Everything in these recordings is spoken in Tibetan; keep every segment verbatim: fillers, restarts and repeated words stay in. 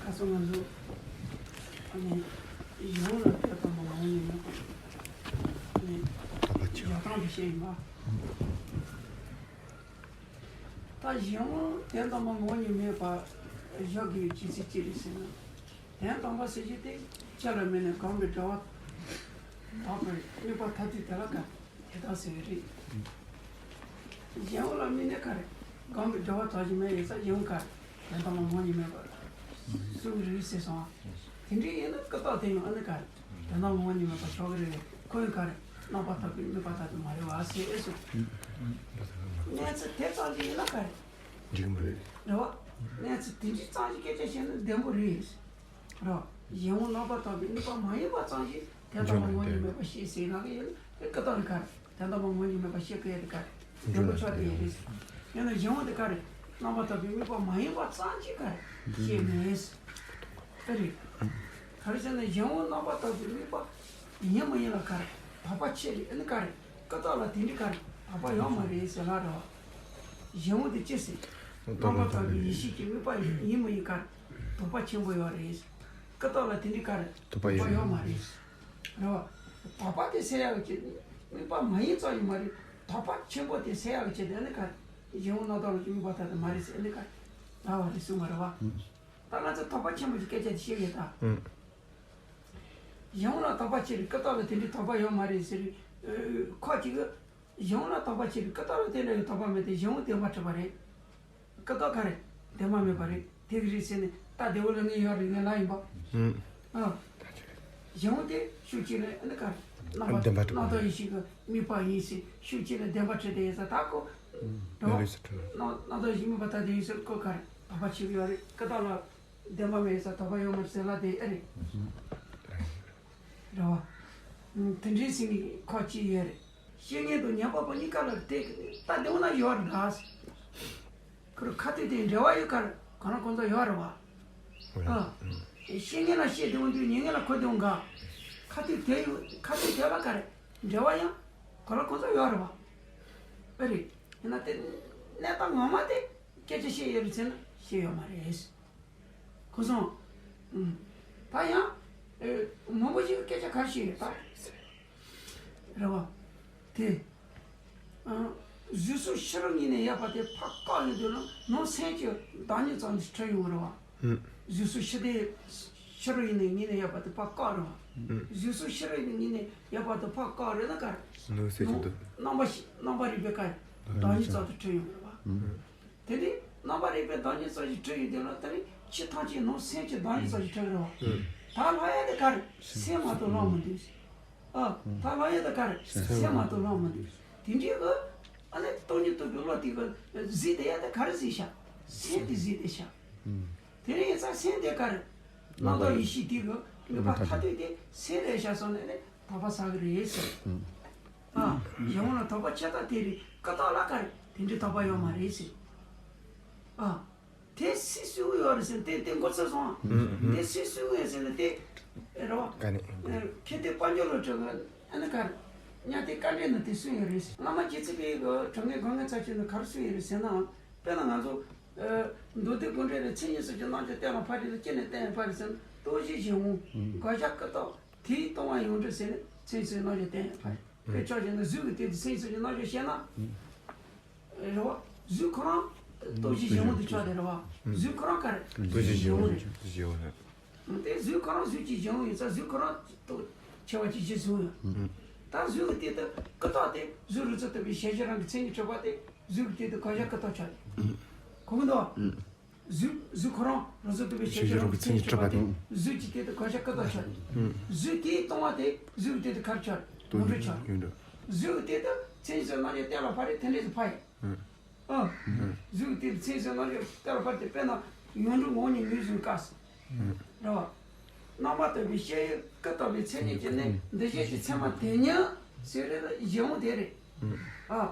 ཁ་སང་ང་ཚོ་ཨ་ནི་གཞན་ལ་དད་དམ་པ་ངོ་བོ་ཉིད་མེད་པ་ཨ་ནི་བཞག་སྟངས་དེ་བཤད་ཡིན་པ། ད་གཞན་དད་དམ་པ་ངོ་བོ་ཉིད་མེད་པ་བཞག་དགོས་ཀྱི་ཚིག་ཅི་རེད་ཟེར་ན། དད་དམ་པ་ཟེར་གྱི་དེ་ཅི་ལ་མིན་ནས་གང་གི་འབྲེལ་བ་དག་པའི་དམིགས་པ་མཐའ་དུས་དེ་ལ་ག་དེ་དག་ཟེར་བའི་རེད། གཞན་དབང་ལ་དམིགས་ནས་ག་རེ། གང་གི་འབྲེལ་བ་དག་ཅིག་མེད་ཡིན་ཙང་གཞན་དབང་ག་རེ། དོན་དམ་པ་ངོ་བོ་ཉིད་མེད་པར་གསུངས་རེད་ཟེར་སོང་། དེ་འདྲའི་ཡིན་ན་ཀུན་བརྟགས་དེ་ཡང་ཨ་ནི་ག་རེ། དོན་དམ་ངོ་བོ་ཉིད་མེད་པར་ཆགས་ཀྱི་རེད། ཁོ་ཡང་ག་རེ། རྣམ་པར་དག་པའི་དམིགས་པ་ལྟར་དུ་མ་རེད་བ་ཟེར་ཨེ་སོ། གནས་ཚུལ་དེ་ཙམ་ཞིག་ཡིན་ན་ག་རེ། འགྲིག་གི་མ་རེད། རེད་བ། གནས་ཚུལ་དེ་འདྲའི་ཙམ་ཞིག་སྐད་ཆ་བཤད་ན་བདེན་པོ་རེད། རེད་བ། གཞན་དབང་རྣམ་པར་དག་པའི་དམིགས་པ་མ་ཡིན་པ་ཙམ་ཞིག་དོན་དམ་པ་ངོ་བོ་ཉིད་མེད་པ་ཤེས་ཟེར་ལབ་ཀྱི་ཡོད་ན་དེ་ཀུན་བརྟགས་རེད་ག་རེ། དོན་དམ་པ་ངོ་བོ་ཉིད་མེད་པ་ཤེས་ཀྱི་ཡོད་རེད་ག་རེ། བདེན་པོ་ཆགས་ཀྱི་ཡོད་རེད། ཡང་ན་གཞན་དབང་དེ་ག་རེ། རྣམ་པར་དག་པའི་དམིགས་པ་མ་ཡིན་པ་ཙམ་ཞིག་ག་རེ་ཤེས་མེད། ཨེ་རེད། ག་རེ་ཟེར་ན་གཞན་དབང་རྣམ་པར་དག་པའི་དམིགས་པ་ཡིན་མ་ཡིན་ལ་ག་རེ། དག་པ་ཆེ་རེད་ཨ་ནི་ག་རེ། ཀུན་བརྟགས་ལ་དེ་འདྲའི་ག་རེ། དག་པ་ཡོད་མ་རེད་ཟེར་ལབ་རེད་བ། གཞན་དབང་དེ་ཅི་ཟེར། རྣམ་པར་དག་པའི་ཡེ་ཤེས་ཀྱི་དམིགས་པ་ཡིན་མ་ཡིན་ག་རེ། དོགས་པ་ཆེན་པོ་ཡོད་རེད། ཀུན་བརྟགས་ལ་དེ་འདྲའི་ག་རེ། དོགས་པ་ཡོད་མ་རེད། རེད་བ། དག་པ་དེ་སེལ་ཡག་གི་ཆེད་དམིགས་པ་མ་ཡིན་ཙམ་ཡང་མ་རེད། དོགས་པ་ཆེན་པོ་དེ་སེལ་ཡག་གི་ཆེད་དུ་ཨ་ནི་ག་རེ། གཞན་དབང་རྣམ་བརྟགས་ལ་དམིགས་པ་ལྟར་དུ་མ་རེད་ཟེར་ཨ་ནི་ག་རེ། ལབ་པ་རེད་གསུངས་པ་རེད་བ། ད་ང་ཚོ་དོགས་པ་ཆེན་པོ་གི་སྐད་ཆ་དེ་བཤད་ཡོད་ད། ཨང་། གཞན་དབང་ལ་དོགས་པ་ཆེ་རེད་ཀུན་བརྟགས་ལ་དེ་འདྲའི་དོགས་པ་ཡོད་མ་རེད་ཟེར། ཁ་ཅིག་གིས་གཞན་དབང་ལ་དོགས་པ་ཆེ་རེད་ཀུན་བརྟགས་ལ་དེ་འདྲ་ཡི་དོགས་པ་མེད་དེ་གཞན་དབང་བདེན་པར་གྲུབ་པ་རེད། ཀུན་བརྟགས་ག་རེ། བདེན་པ་མེད་པ་རེད་དེ་གི་རེད་ཟེར་ནས་ད་བདེ་བོ་ལ་ངེས་ཡོད་རེད་ངས་ལབ་ཡིན་པ། ཨང་། ཨ། གཞན་དབང་དེ་ཤུགས་གཅིག་ནས་ཨ་ནི་ག་རེ། རྣམ་པ་བདེན་པར་གྲུབ་པ་རྣམ་རྟོག་ཡེ་ཤེས་ཀྱི་དམིགས་པ་ཡིན་ཟེར་ཤུགས་གཅིག་ནས་བདེན་པར་གྲུབ་བསྡད་ཡོད་ས་ད་ཁོ། ཨང་། རེད་ཟེར་གྲུབ། རྣམ་རྣམ་རྟོག་ཡེ་ཤེས་དམིགས་པ་ལྟར་དུ་ཡིན་ཟེར་ཁོ་ག་རེ་དོགས་པ་ཆེ་གི་ཡོད་རེད་ཀུན་བརྟགས་ལ། བདེན་པ་མེད་ས་དོགས་པ་ཡོད་མ་རེད་ཟེར་ལབ་དེ་ཨེ་རེད། རེད་བ། དེ་འདྲའི་ཟིན་གྱི་ཁ་ཅིག་ཡོད་རེད། བཤེས་གཉེན་དང་ཉན་པ་པོ་གཉིས་ཀ་ལ་དེ་ལྟ་བདེ་བོ་ན་ཡོད་རེད་ད། ཁོ་རང་ཁ་ཐུག་དེ་འབྲེལ་བ་ཡོད་ཀ་རེད་གང་ལ་གང་འཚམ་ཡོད་རེད་བ། ཨ། བཤེས་གཉེན་ལ་བཤད་བདེ་བོ་འདུག་ཉན་མཁན་ལ་གོ་བདེ་བོ་འགའ། ཁ་ཐུག་དེ་ཡོད་ཁ་ཐུག་དེ་ལ་ཀ་རེད་འབྲེལ་བ་ཡང་གང་ལ་གང་འཚམ་ཡོད་རེད་བ། ཨེ་རེད། ཡིན་ན་དེ་གནས་སྟངས་ངོ་མ་དེ་སྐད་ཆ་བཤད་ཡོད་རེད་ཟེར་ན་བཤད་ཡོད་མ་རེད། ཁོ་སོང་། ཨུམ། ད་ཡང་། ཨེ། མང་པོ་ཞིག་གིས་སྐད་ཆ་ག་རེ་བཤད་ཡོད་ད། རེད་བ། དེ། ཨ། གཟུགས་སོགས་ཕྱི་རོལ་ངོས་ནས་ཡོད་པ་དེ་ཕར་བཀག་ཡོང་དུས་ན་ནང་སེམས་ཀྱི་བདག་ཉིད་ཙམ་དུ་གྲུབ་ཡོང་རེད་བ། ཨུམ། གཟུགས་སོགས་ཕྱི་དེ། ཕྱི་རོལ་ཡིན་ནས་ངོས་ནས་ཡོད་པ་དེ་ཕར་བཀག་རེད་བ། ཨུམ། གཟུགས་སོགས་ཕྱི་རོལ་ཡིན་ནས་ངོས་ནས་ཡོད་པ་དེ་ཕར་བཀག་རེད་ན་ག་རེ། ནང་སེམས་ཀྱི་བདག་རྣམ་པ་ཞིག་རྣམ་པར་རིག་པའི་ཀ་བདག་ཉིད་ཙམ་དུ་གྲུབ་ཡོང་རེད་བ། ཨུམ། དེ་ནས་རྣམ་པར་རིག་པའི་བདག་ཉིད་ཙམ་ཞིག་གྲུབ་ཡོང་དུས་ན་དེ་ནི་ཕྱི་ཐམས་ཅད་ནང་སེམས་ཀྱི་བདག་ཉིད་ཙམ་ཞིག་གྲུབ་རེད་བ། ད་ལྷག་ཡ་དེ་ག་རེ་སེམས་མ་གཏོགས་ལྷག་མི་འདུག་ཨ། ད་ལྷག་ཡ་དེ་ག་རེ་སེམས་མ་གཏོགས་ལྷག་མི་འདུག་དེ་འདྲའི་གི་ཨ་ནི་སྟོང་ཉིད་རྟོགས་པའི་བློ་དེ་གི་གཟིགས་བསྡད་ཡ་དེ་ག་རེ་གཟིགས་ཤག་སེམས་དེ་གཟིགས་བསྡད་ཤག་དེ་ནས་ཡིན་ཙང་སེམས་དེ་ག་རེ། རྣམ་རྟོག་ཡེ་ཤེས་དེ་གི་དམིགས་པ་མཐའ་དུས་དེ་སེམས་རེད་ཤག་སོང་ནས་ནི་དག་པ་ཟ་གི་རེད་ཟེར། ཨ། གཞན་དབང་ལ་དོགས་པ་ཆེ་ཐག་དེ་རེད་ཀ་ཐག་ལ་ཀ་རེད་དེ་འདྲའི་དོགས་པ་ཡོད་མ་རེད་ཟེར། ཨ། དེ་སུས་གསུངས་ཡོད་རེད་ཟེར་དེ་དེ་མགོ་ཚོས་སོང་ཨ། དེ་སུས་གསུངས་ཡོད་ཟེར་ན་དེ། རེད་བ། ག་ནས། མཁས་བསྟོད་དཔལ་འབྱོར་བློ་གྲོས་ཀྱི་ཨ་ནི་ག་རེ། གཉའ་ཏི་དཀའ་འགྲེལ་ནང་དེ་གསུངས་ཡོད་རེད་ཟེར། བླ་མ་རྗེ་བཙུན་པའི་གི་དྲང་ངེས་དགོངས་ངེས་ཚར་གཅོད་ནང་ག་རེ་གསུངས་ཡོད་རེད་ཟེར་ན། དཔེར་ན་ང་ཚོ། མདོ་སྡེ་དགོངས་འགྲེལ་ལས་མཚན་ཉིད་གསུམ་གྱི་རྣམ་གཞག་གཏན་ལ་ཕབ་སྟེ་ལ་ཅི་ནས་གཏན་ལ་ཕབ་རེད་ཟེར་ན་སྟོང་གཞི་གཞན་དབང་། དགག་བཞག་ཀུན་བརྟགས། དེས་སྟོང་པ་ཡོངས་གྲུབ་ཟེར་ནས་མཚན་ཉིད་གསུམ་གྱི་རྣམ་གཞག་གཏན་ལ་ཕབ་རེད། དཔེ་ཆ་བཞག་ན་གཟུགས་ཀྱི་སྟེང་དུ་མཚན་ཉིད་གསུམ་གྱི་རྣམ་གཞག་བཤད་ན། རེད་བ། གཟུགས་ཁོ་རང་སྟོང་གཞི་གཞན་དབང་དུ་ཆགས་ཏེ་རེད་བ། གཟུགས་ཁོ་རང་ག་རེ། སྟོང་གཞི་གཞན་དབང་རེད། གཟུགས་གཞན་དབང་རེད། དེ་གཟུགས་ཁོ་རང་གཟུགས་ཀྱི་གཞན་དབང་ཡིན་ཙང་གཟུགས་ཁོ་རང་སྟོང་ཆེ་བ་གཅིག་གཞི་བཟུང་ཡོད། ད་གཟུགས་ཀྱི་སྟེང་དུ་ཀུན་བརྟགས་དེ་གཟུགས་རུས་ཚོགས་རྟེན་པའི་གཞལ་བྱ་རང་གི་མཚན་ཉིད་གྲུབ་པ་དེ་གཟུགས་ཀྱི་སྟེང་དུ་དགག་བཞག་ཀུན་བརྟགས་ཆགས་ཡོད། གོ་གི་འདུག་བ། གཟུགས་གཟུགས་ཁོ་རང་རུས་ཚོགས་རྟེན་པའི་གཞལ་བྱ་རང་གི་མཚན་ཉིད་གྲུབ་པ་དེ་གཟུགས་ཀྱི་སྟེང་དུ་དགག་བཞག་ཀུན་བརྟགས་ཆགས་ཡོད། གཟུགས་དེས་སྟོང་བ་དེ་གཟུགས་ཀྱི་སྟེང་དུ་ག་རེ་ཆགས་རེད། ཡོངས་གྲུབ་ཆགས་རེད། གཟུགས་ཀྱི་སྟེང་དུ་མཚན་ཉིད་གསུམ་རྣམ་གཞག་གཏན་ལ་ཕབ་རེད་དེ་འདྲས་སུ་ཕབ་ཡོད། ཨ། གཟུགས་དེ་མཚན་ཉིད་གསུམ་རྣམ་གཞག་གཏན་ལ་ཕབ་སྟེ་དཔེར་ན་ཡོངས་གྲུབ་ངོ་བོ་ཉིད་ངོས་བཟུང་དཀའ་ཟེར། རེད་བ། རྣམ་པར་དག་པའི་ཤེས་ཡུལ་ཀུན་བརྟགས་པའི་མཚན་ཉིད་ཀྱི་གནས་འདུ་བྱེད་ཀྱི་མཚན་མ་དེ་ཉིད་ཟེར་རེད་ལ་གཞན་དབང་དེ་རེད། ཨ།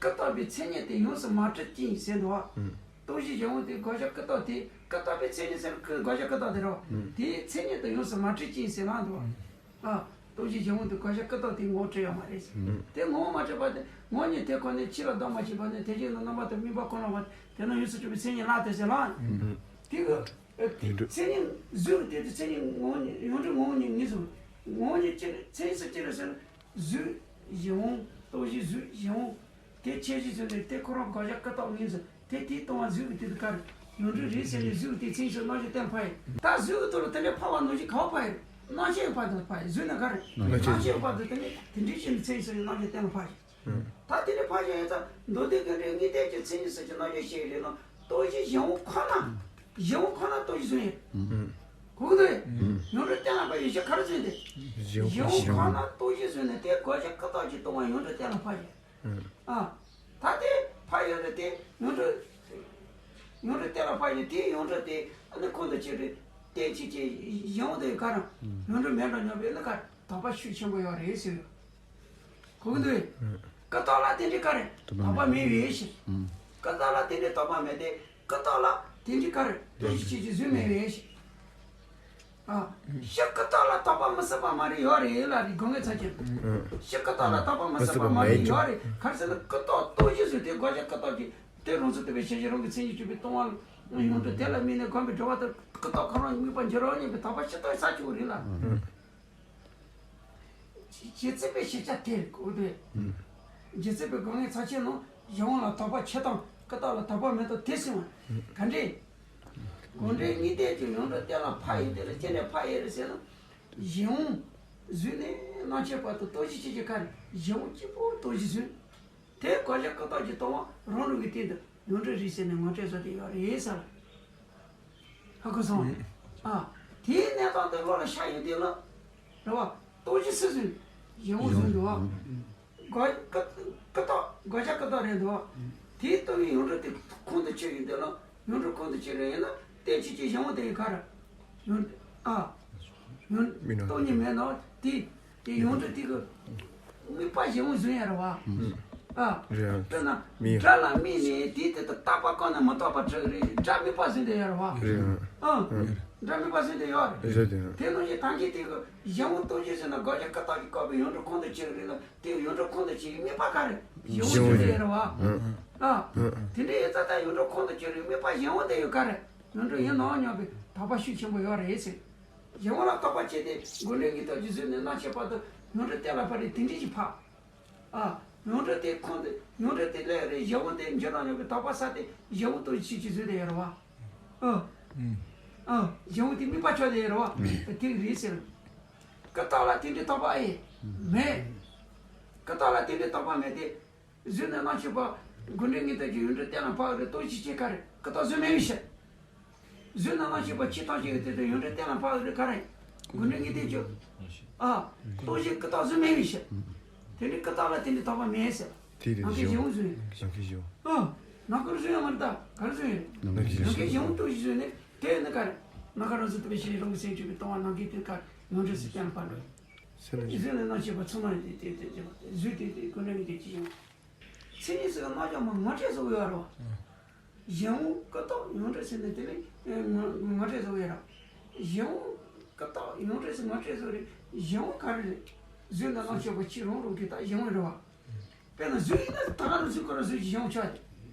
ཀུན་བརྟགས་པའི་མཚན་ཉིད་དེ་ཡོངས་སུ་མ་གྲུབ་ཅིང་ཟེར་འདུག་བ། སྟོང་གཞི་གཞན་དབང་དེ་དགག་བཞག་ཀུན་བརྟགས་དེ་ཀུན་བརྟགས་པའི་མཚན་ཉིད་ཟེར་ཀུན་དགག་བཞག་ཀུན་བརྟགས་དེ་རེད་བ། དེའི་མཚན་ཉིད་དེ་ཡོངས་སུ་མ་གྲུབ་ཅིང་ཟེར་ལབ་འདུག་བ། ཨ། སྟོང་གཞི་གཞན་དབང་དུ་དགག་བཞག་ཀུན་བརྟགས་དེ་ངོ་བོ་གྲུབ་ཡོད་མ་རེད་ཟེར། དེ་ངོ་བོ་མ་གྲུབ་པ་དེ་ངོ་བོ་ཉིད་དེ་ཁོ་ནས་ཕྱི་ལ་ལྡོག་མ་ཕྱིན་པ་ནས་དེ་བཞིན་དུ་རྣམ་པར་དག་དམིགས་པ་ཁོ་ན་བ་དེ་ན་ཡོངས་སུ་གྲུབ་པའི་མཚན་ཉིད་ལ་དེ་ཟེར་ལ། དེ་གི་ མཚན་ཉིད་གཟུགས་དེ་དུས་མཚན་ཉིད་ངོ་བོ་ཉིད། ཡོངས་གྲུབ་ངོ་བོ་ཉིད་ངེས་སོ། ངོ་བོ་ཉིད་ཅི། མཚན་ཉིད་གཟུགས་ཅི་རེད་ཟེར་ན། གཟུགས་གཞན་དབང་། རྟོགས་གཞི་གཟུགས་གཞན་དབང་། དེ་ཁྱད་གཞི་ཟེར་ནས་དེ་ཁོ་རང་དགག་བྱ་ཀུན་བཏགས་ངེས་སོ། དེ་དེའི་སྟོང་པ་གཟུགས་ཀྱི་དེ་དུས་ག་རེ། ཡོངས་གྲུབ་རེད་ཟེར་ནས་གཟུགས་དེ་མཚན་ཉིད་གཟུགས་རྣམ་གཞག་གཏན་ལ་ཕབ་ཡིན། ད་གཟུགས་ཀྱི་ཐོག་ལ་དེ་འདྲའི་ཕབ་པ་ནང་བཞིན་ག་པར་ཕབ་ཡིན། རྣམ་གཞག་ཡིན་པ་དེ་ལ་ཕབ་ཡིན། གཟུགས་ནི་ག་རེ། རྣམ་གཞག་ཡིན་པ་དེ་དེ་ནི་དེ་འདྲའི་ཕྱིར་མཚན་ཉིད་གཟུགས་རྣམ་གཞག་གཏན་ལ་ཕབ་ཡིན། ད་དེ་ནི་ཕར་བཞག་ཡོད་ཙང་། མདོ་སྡེ་དགོངས་འགྲེལ་དངོས་བསྟན་གྱི་མཚན་ཉིད་གཟུགས་ཀྱི་རྣམ་གཞག་བཤད་རེད་ལ། རྟོགས་གཞི་གཞན་དབང་ཁོ་ན། གཞན་དབང་ཁོ་ན་རྟོགས་གཞི་བཟུང་ཡོད། གོ་གི་འདུག་ཡོངས་གྲུབ་གཏན་ལ་ཕབ་ཡོད་ཞེས་ག་རེ་བཟུང་དེ། གཞན་དབང་ཁོ་ན་རྟོགས་གཞི་བཟུང་ནས་དེ་དགག་བྱ་ཀུན་བཏགས་ཀྱིས་སྟོང་པ་ཡོངས་གྲུབ་གཏན་ལ་ཕབ་ཡོད། ཨ། ད་དེ་ཕབ་ཡོད་རེད་དེ། ཡོངས་གྲུབ། ཡོངས་གྲུབ་གཏན་ལ་ཕབ་ཡོད་དེ། ཡོངས་གྲུབ་དེ་ཨ་ནི་ཁོང་དུ་ཆུད་རེད། གཏན་ཚིགས་ཀྱི་གཞན་དབང་དེ་ག་རང་ཡོངས་གྲུབ་མེད་འགྲོ་སྙམ་པའི་ནི་ག་དོགས་པ་ཤུགས་ཆེན་པོ་ཡོད་རེད་ཟེར། གོ་གི་འདུག་ཀུན་བཏགས་ལ་དེ་འདྲའི་ག་རེ། དོགས་པ་མེད་པའི་ཕྱིར། ཀུན་བཏགས་ལ་དེ་འདྲའི་དོགས་པ་མེད་དེ། ཀུན་བཏགས་ལ་དེ་འདྲའི་ག་རེ། རྟོགས་གཞི་ཆོས་ཅན་གཟུགས་མེད་པའི་ཕྱིར། ཨ། གཞི་ཀུན་བཏགས་ལ་དོགས་པ་མི་སྲིད་པ་མ་རེད། ཡོད་རེད་ལ་རེད། དགོངས་ངེས་ཚར་གཅིག་གཞི་ཀུན་བཏགས་ལ་དོགས་པ་མི་སྲིད་པ་མ་རེད། ཡོད་རེད། ག་རེ་ཟེར་ན་ཀུན་བཏགས་རྟོགས་གཞི་ཟེར་དེ་དགག་བྱ་ཀུན་བཏགས་ཀྱི་དེ་རང་ཚུལ་བསྟན་པའི་ཤེས་བྱ་རང་གི་མཚན་ཉིད་གཅིག་པའི་སྟོང་པ་ལ་ཡོངས་གྲུབ་དེ་ལ་དམིགས་ནས་བསྒོམས་པའི་སྒྲུབ་པ་དེ་ཀུན་བཏགས་ཁོ་རང་དམིགས་པ་འགྱུར་བ་སྙམ་པའི་དོགས་པ་ཤི་ཐོག་ས་ཆུ་རེད་ལ། རྗེ་བཙུན་པའི་ཤེས་བྱ་དེར་གོ་དེ། རྗེ་བཙུན་པའི་དགོངས་ངེས་ཚར་གཅིག་ནང་གཞན་དབང་ལ་དོགས་པ་ཆེ་དང་ཀུན་བཏགས་ལ་དོགས་པ་མེད་དང་དེ་གསུངས་པ་ག་འདྲས། དགོངས་འགྲེལ་དངོས་བསྟན་གྱི་ཡོངས་གྲུབ་གཏན་ལ་ཕབ་ཡོད་དེ་ལ་ཅི་ནས་ཕབ་ཡོད་རེད་ཟེར་ན། གཞན་དབང་གཟུགས་ནས་རྣམ་མཁྱེན་བར་དུ་རྟོགས་གཞི་ཆོས་ཅན་ག་རེ། གཞན་དབང་གཅིག་པོ་རྟོགས་གཞི་བཟུང་། དེ་དགག་བྱ་ཀུན་བཏགས་ཀྱིས་སྟོང་པ་རང་རང་གི་སྟེང་དུ་ཡོངས་གྲུབ་རེད་ཟེར་ནས་ངོ་སྤྲོད་བཟོ་དེ་ཡོད་རེད་ཟེར། ཧ་གོ་སོང་། ཨ། དེའི་གནས་སྟངས་དེ་བློ་ལ་ཤར་ཡོང་དུས་ལ། རེད་བ། རྟོགས་གཞི་སུ་བཟུང་། གཞན་དབང་བཟུང་འདུག་བ། དགག་ཀུན་ཀུན་བཏགས་དགག་བྱ་ཀུན་བཏགས་རེད་འདུག་བ། དེའི་རྟོགས་པའི་ཡོངས་གྲུབ་དེ་ཁོང་དུ་ཆུད་ཡོང་དུས་ལ། ཡོངས་གྲུབ་ཁོང་དུ་ཆུད་རེད་ཡིན་ན་གཏན་ཚིགས་ཀྱི་གཞན་དབང་དེ་ཡི་ག་རེ། ཡོངས། ཨ། ཡོངས། མི་སྣང་། སྟོང་ཉིད་མེད་ནོ། དེ། དེ་ཡོངས་གྲུབ་དེ་གི་དམིགས་པ་གཞན་དབང་བཟུང་ཡ་རེད་བ། ཨ། རེད། དཔེར་ན་མི། དགྲ་ལ་དམིགས་ནས་དེའི་དེ་དུ་རྟག་པ་བཀག་ན་མི་རྟག་པ་གྲུབ་རེད། དགྲ་དམིགས་པ་བཟུང་དེ་ཡོད་རེད་བ། རེད། ཨ། དགྲ་དམིགས་པ་བཟུང་དེ་ཡོད་རེད། རེད་དེ། དེ་ནང་བཞིན་ད་གིན་དེ་གི་གཞན་དབང་རྟོགས་གཞི་ཟེར་ན་དགག་བྱ་ཀུན་བཏགས་ཀྱིས་བཀག་པའི་ཡོངས་གྲུབ་ཁོང་དུ་ཆུད་རེད་ལ། དེ་ཡོངས་གྲུབ་ཁོང་དུ་ཆུད་ཀྱི་དམིགས་པ་ག་རེ། གཞན་དབང་བཟུང་དེ་ཡོད་རེད་བ། ཨ། དེ་འདྲ་ཡིན་ཙང་ད་ཡོངས་གྲུབ་ཁོང་དུ་ཆུད་རེད་དམིགས་པ་གཞན་དབང་དེ་ཡོད་ག་རེ། ཡོངས་གྲུབ་ཡིན་ནོ་སྙམ་པའི་དོགས་པ་ཤུགས་ཆེན་པོ་ཡོད་རེད་ཟེར། གཞན་དབང་ལ་དོགས་པ་ཆེ་སྟེ་དགོངས་འགྲེལ་དངོས་བསྟན་གྱི་གཟུགས་ནས་རྣམ་མཁྱེན་བར་དུ་ཡོངས་གྲུབ་གཏན་ལ་ཕབ་རེད། དེ་འདྲ་ཞིག་ཕབ། ཨ། ཡོངས་གྲུབ་དེ་ཁོང་དུ་ཡོངས་གྲུབ་དེ་ལས་རེད། གཞན་དབང་དེ་འགྱུར་རང་ཡོད་པའི་དོགས་པ་ཟ་སྟེ་གཞན་དབང་རྟོགས་གཞི་ཆོས་ཅན་བཟུང་དེ་ཡོད་རེད་བ། ཨ། ཨ། གཞན་དབང་དེ་དམིགས་པ་ཆགས་དེ་ཡོད་རེད་བ། དེ་རེད་ཟེར། ཀུན་བཏགས་ལ་དེ་འདྲའི་དོགས་པ་ཨེ་མེད། ཀུན་བཏགས་ལ་དེ་འདྲའི་དོགས་པ་མེད་དེ། གཟུགས་ནས་རྣམ་མཁྱེན་བར། དགོངས་འགྲེལ་དངོས་བསྟན་གྱི་ཡོངས་གྲུབ་གཏན་ལ་ཕབ་རེད། རྟོགས་གཞི་ཆོས་ཅན་ག་རེ། ཀུན་བཏགས་གཟུགས་མེད་པའི་ཕྱིར། གཟུགས་ནས་རྣམ་མཁྱེན་བར་ཆོས་ཐམས་ཅད་ཀྱི་སྟེང་དུ་ཡོངས་གྲུབ་གཏན་ལ་ཕབ་རེད་ག་རེ། དགོངས་འགྲེལ་དངོས་བསྟན་གྱི། ཨ། རྟོགས་གཞི་ཀུན་བཏགས་གཟུགས་མེད་པའི་ཕྱིར། དེ་འདྲའི་ཀུན་བཏགས་ལ་དེ་འདྲའི་དོགས་པ་མེད་ཟེར། དེ་རེད། ནམ་མཁའི་གཞན་དབང་བཟུང་ཡོད། ནམ་མཁའི་གཞན་དབང་། ཨ། ནམ་མཁར་བཟུང་ཡོད་མ་རེད་ད། ག་རེ་བཟུང་ཡོད། ནམ་མཁའི་གཞན་དབང་། ནམ་མཁའི་གཞན་དབང་རྟོགས་གཞི་བཟུང་ནས་དེ་ནི་ག་རེ། ནམ་མཁའ་རང་བཞིན་རྟོགས་པའི་ཕྱིར་རང་གི་སེམས་བྱུང་བའི་སྟོང་པ་ནམ་མཁའི་སྟེང་ག་རེ་ཡོངས་གྲུབ་སུ་གཏན་ལ་ཕབ་འགྲོ། སེམས་ནི་གཟུགས་ནས་རྣམ་མཁྱེན་བར་ཚང་མ་དེ་དེ་དེ་དེ་གཟུགས་དེ་དེ་དགོངས་འགྲེལ་དངོས་བསྟན་གྱི་ཡང་། མཚན་ཉིད་ཟེར་བ་རྣམ་གཞག་མ་ངོ་སྤྲད་བཟོ་གི་ཡོད་རེད་བ། གཞན་དབང་ཀུན་བཏགས་ཡོངས་གྲུབ་ཟེར་ནས་དེ་ནི་ངོ་ངོ་སྤྲད་བཟོ་གི་ཡོད་རེད། གཞན་དབང་ཀུན་བཏགས་ཡོངས་གྲུབ་ཟེར་ངོ་སྤྲད་བཟོ་རེད། གཞན་དབང་ག་རེ་རེད། གཟུགས་ནས་རྣམ་མཁྱེན་བར་ཆོས་རང་རང་གི་ད་གཞན་དབང་རེད་བ། དཔེར་ན་གཟུགས་ཡིན་ན་ད་ག་རང་གཟུགས་ཁོ་རང་གཟུགས་ཀྱི་གཞན་དབང་ཆགས་ཏེ།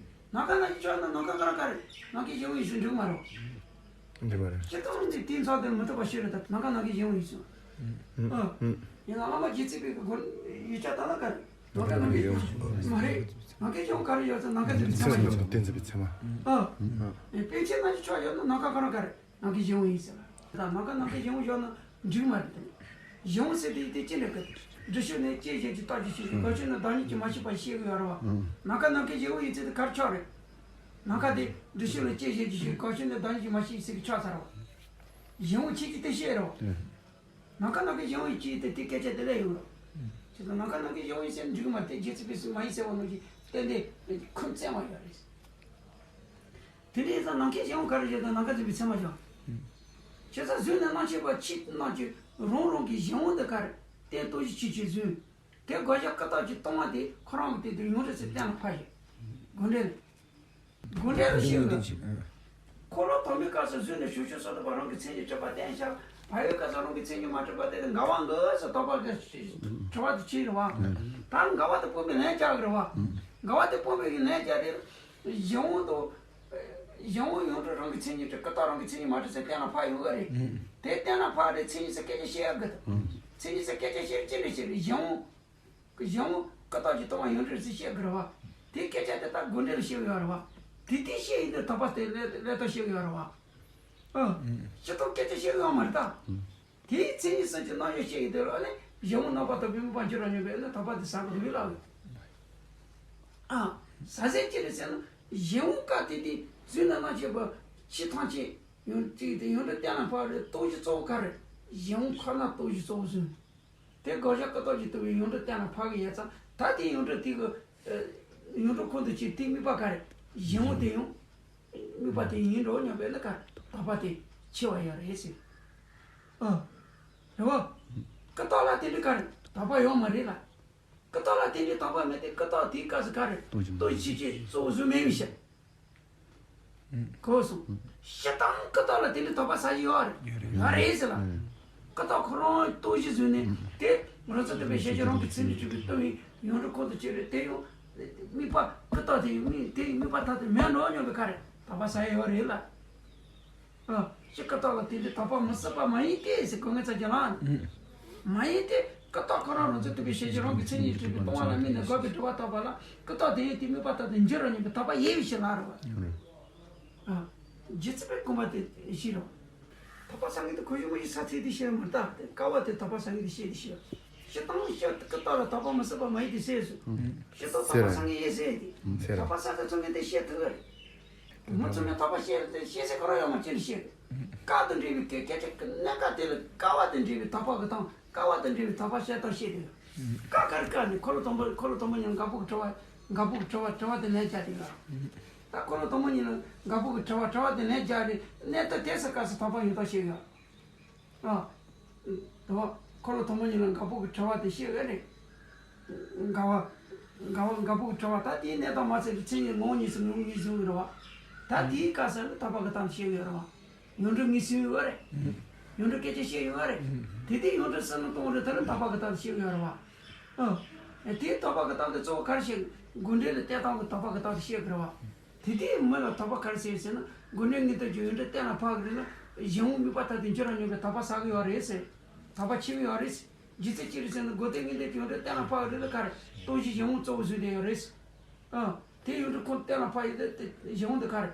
ནམ་མཁའ་ནམ་མཁའི་ཆགས་ན་ནམ་མཁའ་ག་རང་ག་རེ། ནམ་མཁའི་གཞན་དབང་ཡིན་ཟེར་འགྲིག་མ་རེད། འགྲིག་མ་རེད། སྤྱིར་བཏང་འདི་དེའི་མཚམས་དེར་མི་རྟོག་པ་ཤེས་རེད་ད། ནམ་མཁའ་ནམ་མཁའི་གཞན་དབང་ཡིན་ཟེར། ཨ། ཡིན་ན་བླ་མ་རྗེ་བཙུན་པའི་གི་སྒོ་ཡིག་ཆ་ལྟ་ན་ག་རེ། ནམ་མཁའ་ནམ་མཁའི་གཞན་དབང་མ་རེད། ནམ་མཁའི་གཞན་དབང་ག་རེ་ཡོད་ཟེར་ན་ནམ་མཁའ་འཛིན་པའི་ཚད་མ་ཡོད། གཏན་འཛིན་པའི་ཚད་མ། ཨ། ཨ། པཎ་ཆེན་རྣམས་ཀྱི་ཕྱོགས་ཡོད་ན་ནམ་མཁའ་ག་རང་ག་རེ། ནམ་མཁའི་གཞན་དབང་ཡིན་ཟེར་བ། ད་ནམ་མཁའ་ནམ་མཁའི་གཞན་དབང་བཞག་ན་འགྲིག་མ་རེད་དེ། གཞན་དབང་ཟེར་དེ་དེ་ཅི་འདྲ་གི། འདྲི་གཞི་ནས་དཔྱད་གཞན་གྱི་རྟགས་ཀྱི་ཕྱིར་ཞིང་། དགག་བྱ་ནི་བདག་ཉིད་ཀྱིས་མ་ཤེས་པ་ཞེས་ཡོད་རེད་བ། ནམ་མཁའ་ནམ་མཁའི་གཞན་དབང་ཡིན་ཚུལ་དེ་ག་རེ་ཆགས་རེད། ནམ་མཁའ་དེ་འདྲི་གཞི་ལ་དཔྱད་གཞན་གྱི་ཕྱིར་དགག་བྱ་ནི་བདག་ཉིད་ཀྱིས་མ་ཤེས་ཟེར་གི་ཆགས་ཚར་བ། གཞན་དབང་ཁྱེད་ཀྱིས་དེ་ཤེས་རེད་བ། ནམ་མཁའ་ནམ་མཁའི་གཞན་དབང་ཡིན་ཅི་དེ་དེ་སྐད་ཆ་དེ་ལས་ཡོང་རོགས། བྱས་ཙང་ནམ་མཁའ་ནམ་མཁའི་གཞན་དབང་ཡིན་ཟེར་འགྲིག་མ་རེད་དེ། རྗེ་བཙུན་པས་མ་ཡིན་ཟེར་བ་ནང་བཞིན་ཏན་ཏན་ཁུངས་བཙན་བ་ཡོད་རེད། དེ་འདྲ་ཡིན་ཙང་ནམ་མཁའི་གཞན་དབང་ག་རེ་བྱས་ཙང་ནམ་མཁའ་འཛིན་པའི་ཚད་མ་བཞག་བྱས་ཙང་གཟུགས་ནས་རྣམ་མཁྱེན་བར་ཆོས་རྣམས་ཀྱི་རང་རང་གི་གཞན་དབང་དེ་ག་རེ་དེ་རྟོགས་གཞི་ཆོས་ཅན་བཟུང་། དེ་དགག་བྱ་ཀུན་བཏགས་ཀྱིས་སྟོང་པ་དེ་ཁོ་རང་གི་སྟེང་དུ་ཡོངས་གྲུབ་སུ་གཏན་ལ་ཕབ་ཡོད། དགོངས་འགྲེལ། དགོངས་འགྲེལ་ལ་བཤད་དགོས། འཁོར་ལོ་དང་པོའི་སྐབས་སུ་གཟུགས་ནས་བྱང་ཆུབ་སོ་ཐར་པ་རང་གི་མཚན་ཉིད་གྲུབ་པ་བསྟན་བཞག་བར་པའི་སྐབས་སུ་རང་གི་མཚན་ཉིད་མ་གྲུབ་པ་དེ་ལ་འགལ་བ་འདུག་ཟེར་དོགས་པ་གི་དྲི་བ་དེ་བྱས་རེད་བ། ད་འགལ་བ་དེ་སྤོང་བའི་ལན་རྒྱག་གི་རེད་བ། འགལ་བ་དེ་སྤོང་བའི་ལན་རྒྱག་རེད། གཞན་དབང་དང་། གཞན་དབང་ཡོངས་གྲུབ་རང་གི་མཚན་ཉིད་གྲུབ། ཀུན་བརྟགས་རང་གི་མཚན་ཉིད་མ་གྲུབ་ཟེར་གཏན་ལ་ཕབ་ཡོང་གི་རེད། ཨང་། དེ་གཏན་ལ་ཕབ་རེད། མཚན་ཉིད་ཟེར་སྐད་ཆ་བཤད་ཡག་གི་འདུག་ཨང་། མཚན་ཉིད་ཟེར་སྐད་ཆ་བཤད་ཅི་འདྲ་བཤད་རེད། གཞན་དབང་། གཞན་དབང་ཀུན་བརྟགས་ཀྱིས་སྟོང་པ་ཡོངས་གྲུབ་ཟེར་བཤད་དགོས་རེད་བ། དེ་སྐད་ཆ་དེ་ད་དགོས་འདྲ་ལ་བཤད་ཡོད་རེད་བ། དེ་དེ་བཤད་ཡིན་དུས་དག་པ་དེ་ལས་ལས་ལྟ་བཤད་ཡོད་རེད་བ། ཨ། ཨང་། སྤྱིར་བཏང་སྐད་ཆ་བཤད་ཡོད་མ་རེད་ད། ཨང་། དེའི་མཚན་ཉིད་གསུམ་གྱི་རྣམ་གཞག་བཤད་ཡོད་དེ་ལ་ནི་གཞན་དབང་རྣམ་པར་དག་པའི་དམིགས་པ་འགྱུར་བར་ཉམས་པས་ནི་དག་པ་དེ་ཟ་གི་འདུག་ལབ་ཡོད། ཨ། ཟ་ཟེར་ཅི་རེད་ཟེར་ན། གཞན་དབང་སྐབས་དེ་དེ་རྫུན་ནི་རྣམ་བཅད་པ་ཕྱི་ཐམས་ཅད་ཡོངས་གཅིག་དེ་ཡོངས་གྲུབ་གཏན་ལ་ཕབ་རེད། སྟོབས་བཞི་གཙོ་བོ་ག་རེ། གཞན་དབང་ཁོ་ན་སྟོབས་བཞི་གཙོ་བོ་བཟུང་། དེ་དགག་བྱ་ཀུན་བརྟགས་ཀྱིས་བཏུལ་བའི་ཡོངས་གྲུབ་གཏན་ལ་ཕབ་གི་ཡོད་ཙང་ད་དེ་ཡོངས་གྲུབ་དེ་གི། ཨ། ཡོངས་གྲུབ་ཁོ་ན་དུ་བྱས་དེ་དམིགས་པ་ག་རེ། གཞན་དབང་དེ་ཡང་། དམིགས་པ་དེ་ཡིན་འགྲོ་སྙམ་པས་ན་ག་རེ། དག་པ་དེ་ཆེ་བ་ཡོད་རེད་ཟེར། ཨ། རེད་བ། ཀུན་བརྟགས་ལ་དེ་འདྲའི་ག་རེ། དག་པ་ཡོད་མ་རེད་ལ། ཀུན་བརྟགས་ལ་དེ་འདྲའི་དག་པ་མེད་དེ་ཀུན་བརྟགས་དེའི་སྐབས་སུ་ག་རེ། སྟོབས་བཞི་ཆོས་ཅན་གཙོ་བོ་བཟུང་མེད་པའི་ཕྱིར། གོ་སོང་། སྤྱིར་བཏང་ཀུན་བརྟགས་ལ་དེ་འདྲའི་དག་པ་ཟ་གི་ཡོད་རེད། ཡོད་རེད། ཡོད་རེད་ཟེར་ལ། ཀུན་བརྟགས་ཁོ་རང་སྟོབས་བཞི་བཟུང་ནས་དེ་རང་རྩོད་དུ་བའི་ཤེས་བྱ་རང་གི་མཚན་ཉིད་གྲུབ་པའི་སྟོང་པའི་ཡོངས་གྲུབ་ཁོ་ན་དུ་བྱས་རེད། དེ་ཡང་དམིགས་པ་ཀུན་བརྟགས་དེ་ཡང་དམིགས་དེ་ཡང་དམིགས་པ་ཐ་དད་མེད་འགྲོ་སྙམ་པའི་ག་རེ། དག་པ་ཟ་ཡི་ཡོད་རེད་ལ། ཨ། སྤྱིར་ཀུན་བརྟགས་ལ་དེ་འདྲའི་དག་པ་མི་སྲིད་པ་མ་ཡིན་ཏེ་ཟེར་གོ་ངེས་ཚ་རྒྱ་ལ། མ་ཡིན་ཏེ་ཀུན་བརྟགས་ཁོ་རང་རང་རྩོད་དུ་བའི་ཤེས་བྱ་རང་གི་མཚན་ཉིད་གྲུབ་པའི་སྟོང་པ་ལ་དམིགས་ནས་དགག་པའི་དྲི་བ་བཏགས་པ་ལ་ཀུན་བརྟགས་དེ་ཡིན་ཏེ་དམིགས་པ་ཐ་དད་འགྱུར་རོ་སྙམ་པའི་དག་པ་ཡོད་པའི་ཕྱིར་ལ་རེད་བ། ཨ། རྗེ་བཙུན་པས་དགོངས་པ་དེ་བཞེས་རོ། དག་པ་ཟ་མཁན་དེ་ཁོ་ཞུ་མོ་ཞིག་ས་ཚིགས་དེ་བཤད་མ་རེད་ད། དེ་ཀ་བ་དེ་དག་པ་ཟ་མཁན་དེ་བཤད་དེ་བཤད། སྤྱིར་བཏང་སྤྱིར་ཀུན་བརྟགས་ལ་དག་པ་མི་སྲིད་པ་མ་ཡིན་ཏེ་ཟེར་སོང་། སྤྱིར་བཏང་དག་པ་ཟ་མཁན་ཡོད་ཟེར་ཏེ། ཟེར། དག་པ་ཟ་ས་ཚོ་མཁན་དེ་བཤད་ཐུབ་ཀྱི་རེད། མི་ཚང་མས་དག་པ་བཤད་རེད་དེ་བཤད་སའི་ཁོ་རང་ཡོད་མ་ཅི་ལ་བཤད་རེད། ཀ་དང་འབྲེལ་བའི་སྐད་སྐད་ཆ་གི་གནད་ཀ་དེ་ལ་ཀ་བ་དང་འབྲེལ་བའི་དག་པ་གི་སྟངས། ཀ་བ་དང་འབྲེལ་བའི་དག་པ་བཤད་སྟངས་བཤད་དེ། ཀ་ག་རེ་ཀ་ནི་འཁོར་ལོ་དང་པོ་འཁོར་ལོ་དང་པོ་ཉིད་ལ་འགག་པོ་གི་དྲི་བ། འགག་པོ་གི་དྲི་བ་དྲི་བ་དེ་ལན་བརྒྱབ་དེ་ལ། ད་འཁོར་ལོ་དང་པོ་ཉིད་ལ་འགག་པོ་གི་དྲི་བ་དྲི་བ་དེ་ལན་བརྒྱབ་རེད། གནད་དོན་དེ་ས་སྐབས་སུ་དག་པ་ཡོད་སྟངས་བཤད་ཡོད། ཨ། དེ་བ། འཁོར་ལོ་དང་པོ་ཉིད་ལ་འགག་པོ་གི་དྲི་བ་དེ་བཤད་ཡོད་རེད། འགལ་བ། འགལ་བ་འགག་པོ་གི་དྲི་བ་ད་དེའི་གནད་དང་མ་ཚད་པའི་མཚན་ཉིད་ངོ་བོ་ཉིད་ཟེར་ངོ་བོ་ཉིད་ཟེར་གི་རེད་བ། ད་དེའི་སྐབས་སུ་ནི་དག་པ་གི་སྟངས་བཤད་ཡོད་རེད་བ། ཡོངས་གྲུབ་ངོས་ཟིན་ཡོད་རེད། ཡོངས་གྲུབ་སྐད་ཆ་བཤད་ཡོད་རེད། དེ་དུས་ཡོངས་གྲུབ་སུ་ནི་གཏོང་རེད། ད་ནི་དག་པ་གི་སྟངས་བཤད་ཡོད་རེད་བ། ཨ། དེའི་དག་པ་གི་སྟངས་དེ་གཙོ་བོ་ག་རེ་བཤད། དགོས་འབྲེལ་ལ་བལྟས་སྟངས་གི་དག་པ་གི་སྟངས་དེ་བཤད་གི་རེད་བ། དེ་དུས་མི་ལ་དག་པ་ག་རེ་ཟེར་ཟེར་ན། དགོས་འབྲེལ་དངོས་སྟོབས་ཀྱི་ཡོངས་གྲུབ་གཏན་ལ་ཕབ་གི་རེད་ན། གཞན་དབང་དམིགས་པ་ཐ་དད་འགྱུར་ར་མྱོང་གི་དག་པ་ཟ་གི་ཡོད་རེད་ཟེར། དག་པ་ཆེ་གི་ཡོད་རེད་ཟེར། རྗེ་བཙུན་ཅི་རེད་ཟེར་ན། དགོས་འབྲེལ་དངོས་སྟོབས་ཀྱི་ཡོངས་གྲུབ་གཏན་ལ་ཕབ་གི་རེད་ན་ག་རེ། སྟོབས་བཞི་གཞན་དབང་གཙོ་བོ་བཟུང་བསྡད་ཡོད་རེད་ཟེར། ཨ། དེ་ཡོངས་གྲུབ་ཁོ་གཏན་ལ་ཕབ་ཡོད་དེ་གཞན་དབང་དེ་ག་རེ།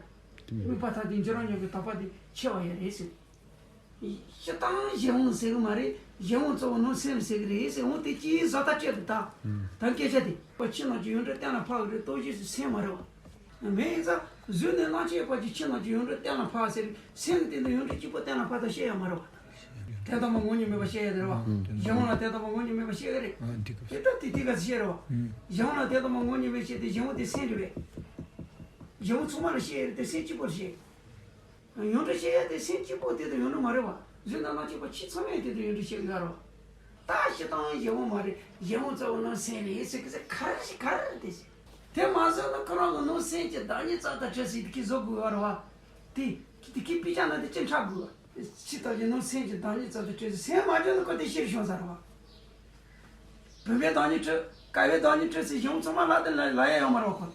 དམིགས་པ་ཐ་དད་འགྱུར་ར་མྱོང་གི་དག་པ་དེ་ཆེ་བ་ཡོད་རེད་ཟེར། སྤྱིར་བཏང་གཞན་དབང་ཟེར་གི་མ་རེད། གཞན་དབང་གཙོ་བོ་ནོར་སེམས་ཟེར་གི་རེད་ཟེར། འོ་དེ་ཅིའི་བཟོ་ལྟ་སྤྱད་དུ་ད། ད་སྐད་ཆ་དེ། པ་ཕྱི་ནང་གི་ཡོངས་གྲུབ་གཏན་ལ་ཕབ་གི་རེད། སྟོབས་བཞི་ཟེར་སེམས་མ་རེད་བ། མེད་ཡིན་ཙང་གཟུགས་ནས་རྣམ་ཤེས་བར་གྱི་ཕྱི་ནང་གི་ཡོངས་གྲུབ་གཏན་ལ་ཕབ་ཟེར། སེམས་ཀྱི་སྟེང་དུ་ཡོངས་གྲུབ་གཅིག་པོ་གཏན་ལ་ཕབ་ད་བཤད་ཡོད་མ་རེད་བ། དོན་དམ་པར་ངོ་བོ་ཉིད་མེད་པ་བཤད་ཡོད་རེད་བ། གཞན་དབང་ལ་དོན་དམ་པར་ངོ་བོ་ཉིད་མེད་པ་བཤད་ཡོད་རེད། དེ་ལྟ་དེ་དེ་ག་ཚོད་བཤད་རེད་བ། གཞན་དབང་ལ་དོན་དམ་པར་ངོ་བོ་ཉིད་མེད་བཤད་དེ་གཞན་དབང་དེ་སེམས་རེད་པས། གཞན་དབང་ཚང་མ་ལ་བཤད་ཡོད་རེད་དེ་སེམས་གཅིག་པོར་བཤད། ཡོངས་གྲུབ་བཤད་ཡ་དེ་སེམས་གཅིག་པོ་དེ་དང་ཡོངས་གྲུབ་མ་རེད་བ། གཟུགས་ནས་རྣམ་ཤེས་བར་ཕྱི་ཚང་མས་དེ་དང་ཡོངས་གྲུབ་བཤད་གི་ཡོད་རེད་བ། ད་སྤྱིར་བཏང་གཞན་དབང་མ་རེད། གཞན་དབང་གཙོ་བོ་ནོར་སེམས་རེད་ཟེར་གི་ཟེར་ག་རེ་ཞིག་ག་རེ་རེད་དེ་ཟེར། དེ་མ་བཟོས་ན་ཁོ་རང་གི་ནོར་སེམས་ཀྱི་བདག་ཉིད་རྩ་དང་བྲལ་ཟེར་དེ་གི་བཟོ་དགོས་ཡོད་རེད་བ། དེ་དེ་གི་དཔེ་ཆ་ནང་དེ་ཅི་འཁྲབ་དགོས་བ། ཕྱི་ལྟ་ཅི་ནོར་སེམས་ཀྱི་བདག་ཉིད་རྩ་དང་བྲལ་ཟེར་སེམས་མ་བྱུང་ན་ཁོ་དེ་ཤེས་བྱུང་ས་རེད་བ། བུམ་པའི་བདག་ཉིད་གྲུབ། ཀ་བའི་བདག་ཉིད་གྲུབ་ཟེར་གཞན་དབང་ཚང་མ་ལ་དེ་ལ་ལ་ཡ་ཡོད་མ་རེད་བ་ཁོ།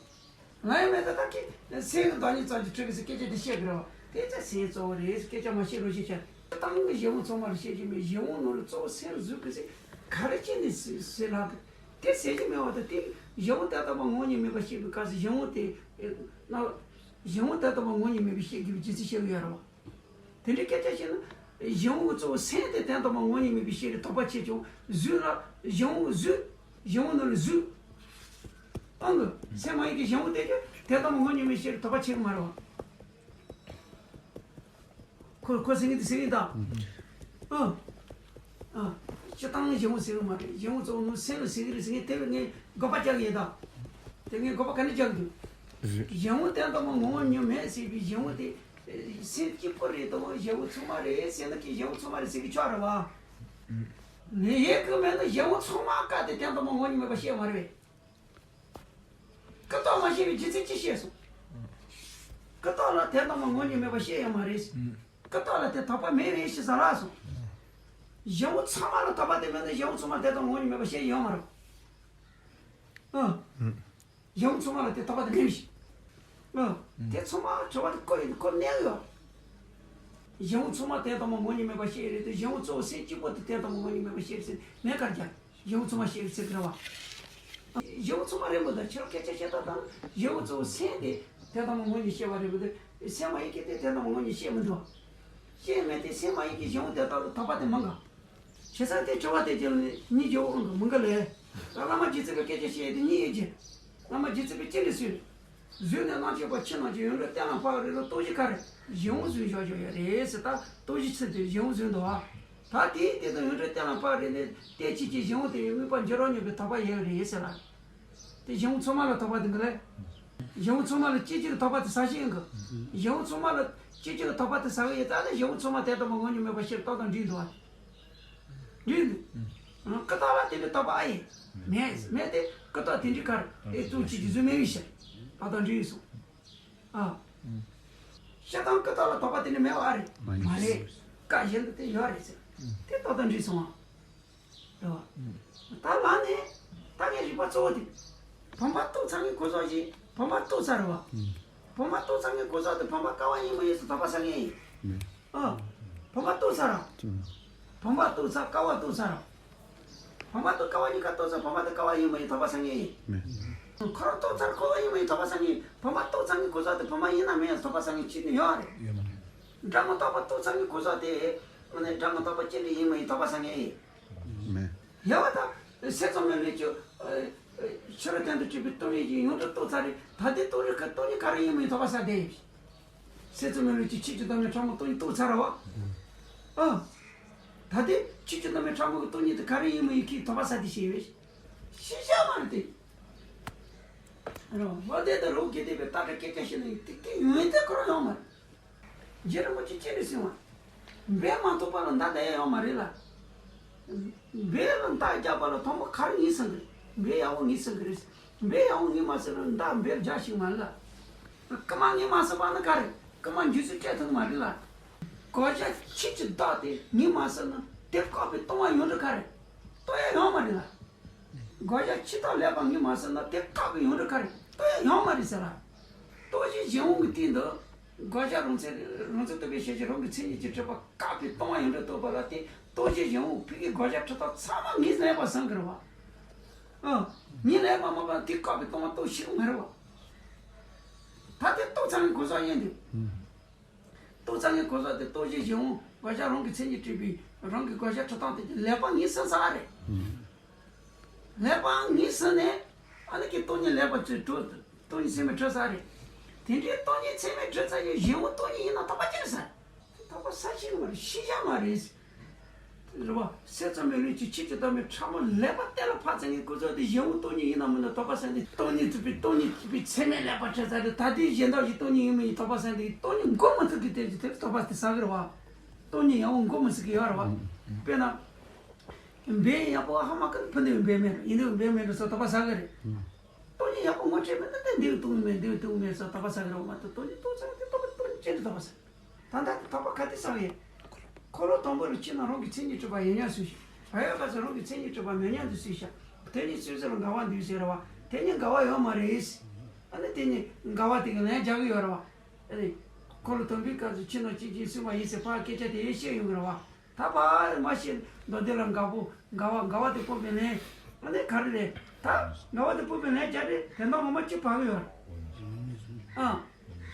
ང་ཡང་མེད་ད་ལྟ་ཀི་སེམས་ཀྱི་བདག་ཉིད་ཙམ་གྱིས་གྲུབ་པའི་སྐད་ཆ་དེ་བཤད་དགོས་རེད་བ། དེ་ཚེ་སེམས་གཙོ་བོ་རེད་སྐད་ཆ་མ་བཤད་རོགས་ཞེས་བྱ། ཏང་གི་གཞན་དབང་ཚང་མར་བཤད་ཀྱི་མེད། གཞན་དབང་ནོར་ལ་གཙོ་བོ་སེམས་གཟུགས་ཀྱི་སེམས་ག་རེ་བྱས་ནས་ཟེར་ཟེར་ལབ་དེ་ཟེར་གྱི་མེད་བ། ད་དེ་གཞན་དབང་དོན་དམ་པར་ངོ་བོ་ཉིད་མེད་པ་བཤད་པའི་སྐབས་སུ་གཞན་དབང་དེ་ན་གཞན་དབང་དོན་དམ་པར་ངོ་བོ་ཉིད་མེད་པའི་བཤད་དགོས་པའི་རྒྱུ་མཚན་བཤད་ཀྱི་ཡོད་རེད་བ། དེ་འདྲའི་སྐད་ཆ་བཤད་ན། གཞན་དབང་གཙོ་བོ་སེམས་དེ་དོན་དམ་པར་ངོ་བོ་ཉིད་མེད་པའི་ཤེས་རིག་དོགས་པ་ཆེ་ཀྱང་གཟུགས་ལ་གཞན་དབང་གཟུགས། གཞན་དབང་ནོར་ལ་གཟུགས། ཨང་གི་སེམས་མ་ཡིན་གྱི་གཞན་དབང་དེ་ཀྱང་དོན་དམ་པར་ངོ་བོ་ཉིད་མེད་ཤེས་རིག་དོགས་པ་ཆེ་གི་མ་རེད་བ། ཁོ་ཁོ་ཟེར་ངེས་དེ་ཟེར་ངེས་ད། ཨང་། ཨང་། སྤྱིར་བཏང་གཞན་དབང་ཟེར་གི་མ་རེད། གཞན་དབང་གཙོ་བོ་ནོར་སེམས་ལ་ཟེར་གི་རེད་ཟེར་ངེས་དེ་བས་ངས་དགག་པ་རྒྱག་གི་ཡིན་ད། དེ་ངས་དགག་པ་ག་འདྲ་རྒྱག་གི་འདུག་གཞན་དབང་དོན་དམ་པར་ངོ་བོ་ཉིད་མེད་ཟེར་བའི་གཞན་དབང་དེ། སེམས་སྐྱིད་པོ་རེད་དང་གཞན་དབང་ཚང་མ་རེད་ཟེར་ན་ཀྱི་གཞན་དབང་ཚང་མ་རེད་ཟེར་གི་ཆོག་རེད་བ། ངས་ཡེ་གི་མེད་ན་གཞན་དབང་ཚང་མ་བཀག་སྟེ་དོན་དམ་པར་ངོ་བོ་ཉིད་མེད་པ་བཤད་མ་རེད་པས། ཀུན་བརྟགས་མ་བཤད་པའི་རྒྱུ་མཚན་ཅི་བཤད་སོང་། ཀུན་བརྟགས་ལ་དོན་དམ་པར་ངོ་བོ་ཉིད་མེད་པ་བཤད་ཡོད་མ་རེད། ཀུན་བརྟགས་ལ་དེ་དག་པ་མེད་པའི་ཕྱིར་ཟེར་ལབ་སོང་། གཞན་དབང་ཚང་མ་ལ་དག་པ་དེ་མེད་ན་གཞན་དབང་ཚང་མ་དོན་དམ་ངོ་བོ་ཉིད་མེད་པ་བཤད་ཡོད་མ་རེད། ཨ། གཞན་དབང་ཚང་མ་ལ་དེ་དག་པ་དེ་མེད་པའི་ཕྱིར། ཨ། དེ་ཚང་མ་དྲི་བ་དེ་བཀོད་ཡོད། ཁོ་གནས་ཡོད། གཞན་དབང་ཚང་མ་དོན་དམ་པར་ངོ་བོ་ཉིད་མེད་པར་ཤེས་རེད་དེ། གཞན་དབང་གཙོ་བོ་སེམས་གཅིག་པོ་དེ་དོན་དམ་པར་ངོ་བོ་ཉིད་མེད་པར་ཤེས་རེད་ཟེར་མེད་ཀར་རྒྱག་གཞན་དབང་ཚང་མ་ཤེས་རེད་ཟེར་གི་རེད་བ། གཞན་དབང་ཚང་མ་རེད་མི་འདུག་ཁྱེད་རང་སྐད་ཆ་བཤད་སྟངས་དང་གཞན་དབང་གཙོ་བོ་སེམས་དེ་དོན་དམ་པར་ངོ་བོ་ཉིད་ཤེས་པ་རེད་མི་འདུག་སེམས་མ་ཡིན་མཁན་དེ་དོན་དམ་པར་ངོ་བོ་ཉིད་ཤེས་མི་འདུག་ཤེས་མེད་དེ་སེམས་མ་ཡིན་མཁན་གཞན་དབང་དོན་དམ་ལ་དོགས་པ་དེ་མང་ག་བྱས་ཙང་དེ་དྲི་བ་དེ་རྒྱབ་ནས་གཉིས་རྒྱབ་འོང་གི་མི་འགའ་ལས། ད་བླ་མ་རྗེ་བཙུན་པའི་སྐད་ཆ་བཤད་དེ་གཉིས་ཡོད་ཀྱི། བླ་མ་རྗེ་བཙུན་པས་ཅི་འདྲ་གསུངས། བཟོད་ནས་བླང་བྱེད་པ་ཕྱི་ནང་གི་ཡོངས་གྲོལ་གཏན་ལ་ཕབ་རེ་ལ་རྟོག་གཞི་ག་རེ་གཞན་དབང་བཟུང་བཞག་བཞག་ཡོད་རེད་ཟེར། ད་རྟོག་གཞི་ཚུལ་དེ་གཞན་དབང་བཟུང་འདུག་ཨ། ད་དེའི་དེ་དང་ཡོངས་གྲོལ་གཏན་ལ་ཕབ་རེ་ནས་བལྟས་ཕྱིན་ཆད་གཞན་དབང་དེ་ཡི་དངོས་པོ་འགྱུར་བ་མྱོང་བའི་དོགས་པ་ཡོད་རེད་ཟེར་ལ། དེ་གཞན་དབང་ཚང་མ་ལ་དོགས་པ་དེ་འགི་ལས། གཞན་དབང་ཚང་མ་ལ་གཅིག་གཅིག་གི་དོགས་པ་དེ་ཟ་ཤེས་ཡིན་གི། གཞན་དབང་ཚང་མ་ལ་གཅིག་གཅིག་གི་དོགས་པ་དེ་ཟ་གི་ཡོད་ད་ནི་གཞན་དབང་ཚང་མ་དེ་དང་མ་ངོ་ཉིད་མེད་པ་ཕྱིར་རྟག་དང་འདྲིས་འདུག་བ། འདྲིས་འདུག་ཀུན་བརྟགས་ལ་དེ་འདྲའི་དོགས་པ་ཨ་ཡིན། མེད་མེད་དེ་ཀུན་བརྟགས་དེ་འདྲའི་གར་ཨེ་ཙུང་གཅིག་གི་བཟོས་མེད་བའི་ཕྱིར་རྟག་དང་འདྲིས་སོང་། ཨ། ཤ་དང་ཀུན་བརྟགས་ལ་དོགས་པ་དེ་འདྲ་མེད་བ་ཨ་རེད། མ་རེད། བཀའ་གཞན་དུ་དེ་ཡོད་རེད་ཟེར། དེ་རྟག་དང་འདྲིས་སོང་ཨ། རེད་བ། ད་ལ་ནི། ད་ངའི་རིག་པ་གཙོ་བོ་དེ། བུམ་པ་རྟོགས་ཚར་ངའི་གོ་ས་ཞིག་བུམ་པ་རྟོགས་ཚར་རེད་བ། བུམ་པ་རྟོགས་ཚར་ངའི་གོ་ས་དེ་བུམ་པ་ཀ་བ་ཡིན་མ་ཡིན་སུ་དོགས་པ་ཟ་ངེས་ཡིན། ཨ། བུམ་པ་རྟོགས་ཚར་ར། བུམ་པ་རྟོགས་ཚར་ཀ་བ་རྟོགས་ཚར་ར། བུམ་པ་དང་ཀ་བ་གཉིས་ཀ་རྟོགས་ཚར་བུམ་པ་དེ་ཀ་བ་ཡིན་མ་ཡིན་དོགས་པ་ཟ་ངེས་ཡིན། འཁོར་བ་རྟོགས་ཚར་འཁོར་བ་ཡིན་མ་ཡིན་དོགས་པ་ཟ་ངེས་ཡིན། བུམ་པ་རྟོགས་ཚར་ངའི་གོ་ས་དེ་བུམ་པ་ཡིན་ན་མིན་ཡང་དོགས་པ་ཟ་ངེས་ཅི་ནས་ཡོད་རེད། སྒྲ་མི་རྟག་པ་རྟོགས་ཚར་ངའི་གོ་ས་དེ། ཨ་ནི་སྒྲ་མི་རྟག་པ་ཅི་འདྲ་ཡིན་མ་ཡིན་དོགས་པ་ཟ་ངེས་ཡིན། མེད། ཡ་བ་ད། སེམས་ཙམ་པའི་ལུས་ཀྱི། ཕྱི་རོལ་སྟེང་དུ་གྲུབ་པའི་སྟོང་ཉིད་ཀྱི་ཡོངས་གྲུབ་རྟོགས་ཚར་རེད། ད་ལྟའི་སྟོང་ཉིད་ཀྱི་སྟོང་ཉིད་ག་རེ་ཡིན་མིན་དོགས་པ་ཟ་བསྡད་ཡོད། སེམས་ཙམ་པའི་ལུས་ཀྱི་ཆོས་ཀྱི་བདག་མེད་ཕྲ་མོ་སྟོང་ཉིད་རྟོགས་ཚར་རེད་བ། ཨ། ད་ལྟའི་ཆོས་ཀྱི་བདག་མེད་ཕྲ་མོ་གི་སྟོང་ཉིད་དེ་ག་རེ་ཡིན་མིན་ཡིན་མཁན་དོགས་པ་ཟ་བསྡད་ཤེས་ཡོད། ཤེས་བྱ་མ་རེད་དེ། རོ་བ་དེ་ད་རོ་གེ་དེ་པའི་ལྟ་གྲ་སྐད་ཆ་བཤད་ནས་དེ་དེ་ཡོན་ཏན་ཁོ་རང་ཡོང་མ་རེད། རྗེ་རིན་པོ་ཆེ་ཅི་རེད་གསུངས་པ། འབད་མ་ཐུབ་པ་ལ་མདའ་རྒྱག་ཡ་ཡོད་མ་རེད་ལ། འབད་ལ་མདའ་རྒྱག་པ་ལ་དང་པོ་ག་རེ་ངེས་སོང་གི་རེད། འབད་ཡག་པོ་ངེས་སོང་གི་རེད། འབད་ཡག་པོ་ངེས་མ་སོང་ན་མདའ་འབད་རྒྱག་ཤེས་མ་རེད་ལ། རྐུན་མ་ངེས་མ་སོང་པ་ནི་ག་རེ། རྐུན་མ་འཇུ་ཚུལ་སྤྲད་ཐུབ་མ་རེད་ལ། བགོ་བཤའ་ཆེ་ཆེ་བཏགས་ཏེ་ངེས་མ་སོང་ན་དེ་བཀག་པའི་ལྟུང་བ་ཡོངས་གྲོལ་ག་རེ། ལྟུང་ཡ་ཡོད་མ་རེད་ལ། བགོ་བཤའ་ཆེ་ཐག་ལེགས་པ་ངེས་མ་སོང་ན་དེ་བཀག་པའི་ཡོངས་གྲོལ་ག་རེ། ལྟུང་ཡ་ཡོད་མ་རེད་ཟེར་ལ། རྟོགས་བྱེད་གཞན་དབང་གི་སྟེང་དུ། བགོ་བཤའ་རང་མཚན་རང་མཚན་རྟོག་པའི་ཤེས་བྱ་རང་གི་མཚན་ཉིད་ཀྱིས་གྲུབ་པ་བཀག་པའི་ལྟུང་བ་ཡོངས་གྲོལ་རྟོགས་པ་ལ་བརྟེན་རྟོགས་བྱེད་གཞན་དབང་ཕ་གིའི་བགོ་བཤའ་ཁྲི་ཐག་ཚང་མ་ངེས་ལེགས་པར་བཟུང་གི་རེད་བ། ཨ། ངེས་ལེགས་པར་མ་བཟུང་དེ་བཀག་པའི་ལྟུང་བ་རྟོགས་ཤེས་ཀྱི་མ་རེད་བ། ད་དེ་རྟོགས་ཚར་ནས་གོ་ས་ཡིན་དུས། རྟོགས་ཚར་ནས་གོ་ས་དེ་རྟོགས་བྱེད་གཞན་དབང་བགོ་བཤའ་རང་གི་མཚན་ཉིད་གྲུབ་པའི་རང་གི་བགོ་བཤའ་ཁྲི་ཐག་དེ་ལེགས་པར་ངེས་ཟིན་ཚར་རེད། ལེགས་པར་ངེས་ཟིན་ནས་ཨ་ནི་ཀྱི་སྟོང་ཉིད་ལེགས་པར་ཚུལ་གྲུབ། སྟོང་ཉིད་ཚད་མས་གྲུབ་ཚར་རེད། དེ་འདྲའི་སྟོང་ཉིད་ཚད་མས་གྲུབ་ཚར་ཡང་གཞན་དབང་སྟོང་ཉིད་ཡིན་ན་དོགས་པ་ཅི་རེད་ཟེར། དོགས་པ་ཟ་ཤེས་ཀྱི་མ་རེད། ཤེས་བྱ་མ་རེད། རེད་བ། སེམས་ཙམ་པའི་ལུས་ཀྱི་ཆོས་ཀྱི་བདག་མེད་ཕྲ་མོ་ལེགས་པར་གཏན་ལ་ཕབ་ཚར་ནས་ཁོ་ཚོ་དེ་གཞན་དབང་སྟོང་ཉིད་ཡིན་ན་མིན་ན་དོགས་པ་ཟ་ནས་སྟོང་ཉིད་ཚུགས་པའི་སྟོང་ཉིད་ཚུགས་པའི་ཚད་མས་ལེགས་པར་གྲུབ་ཚར་རེད། ད་ལྟའི་གཞན་དག་གི་སྟོང་ཉིད་ཡིན་མིན་ཡིན་དོགས་པ་ཟ་ནས་སྟོང་ཉིད་འགོག་མི་ཚུགས་ཀྱི་དེ་ཀྱི་དེ་དོགས་པ་དེ་ཟ་གི་རེད་བ། སྟོང་ཉིད་ཡང་འགོག་མི་ཚུགས་ཀྱི་ཡོད་རེད་བ། དཔེར་ན། འབད་ཡག་པོ་ཧ་མ་གོ་ན་ཕུ་འདེའུ་འབད་མེད་རེད། ཡིན་འདེའུ་འབད་མེད་རེད་སོགས་དོགས་པ་ཟ་གི་རེད། སྟོང་ཉིད་ཡག་པོ་ངོ་འཕྲོད་མེད་ན་ད་འདེའུ་སྟོང་ཉིད་མེད་འདེའུ་སྟོང་ཉིད་མེད་སོགས་དོགས་པ་ཟ་གི་རེད་བ། མ་གཏོགས་སྟོང་ཉིད་རྟོགས་ཚར་དེ་དོགས་པ་སྟོང་ཉིད་ཅན་དུ་དོགས་པ་ཟ། ད་ལྟ་དོགས་པ་ག་དེ་ཟ་བས། འཁོར་ལོ་དང་པོ་ལ་ཕྱིན་ན་རང་གི་མཚན་ཉིད་གྲུབ་པ་ཡོད་མཉམ་སུ་ཞིག་བག་ཡོད་ག་ཚོད་རང་གི་མཚན་ཉིད་གྲུབ་པ་མེད་མཉམ་དུ་སུ་ཞིག་དེ་ཉིད་སོ་སོ་ལ་འགལ་བ་འདུག་ཟེར་བ། དེ་ཉིད་འགལ་བ་ཡོད་མ་རེད། ཨ་ནི་དེ་ཉིད་འགལ་བ་དེ་གི་ལན་རྒྱག་གི་ཡོད་རེད་བ། ཨ་ནི། འཁོར་ལོ་དང་པོའི་སྐབས་སུ་ཕྱིན་ན་གཅིག་གཅིག་གསུངས་པ་ཡིན་ཟེར་ཕར་སྐད་ཆ་དེ་བཤད་ཡོང་གི་རེད་བ། ད་ཕར་མ་བཤད་མདོ་སྡེ་ལ་འགལ་པོ་འགལ་བ་འགལ་བ་དེ་སྤོང་བའི་ལན། ཨ་ནི་ག་རེ་རེད། ད་འགལ་བ་དེ་སྤོང་བའི་ལན་རྒྱག་རེད། དེ་འདྲ་ངོ་མ་གཅིག་བག་ཡོད་རེད། ཨ།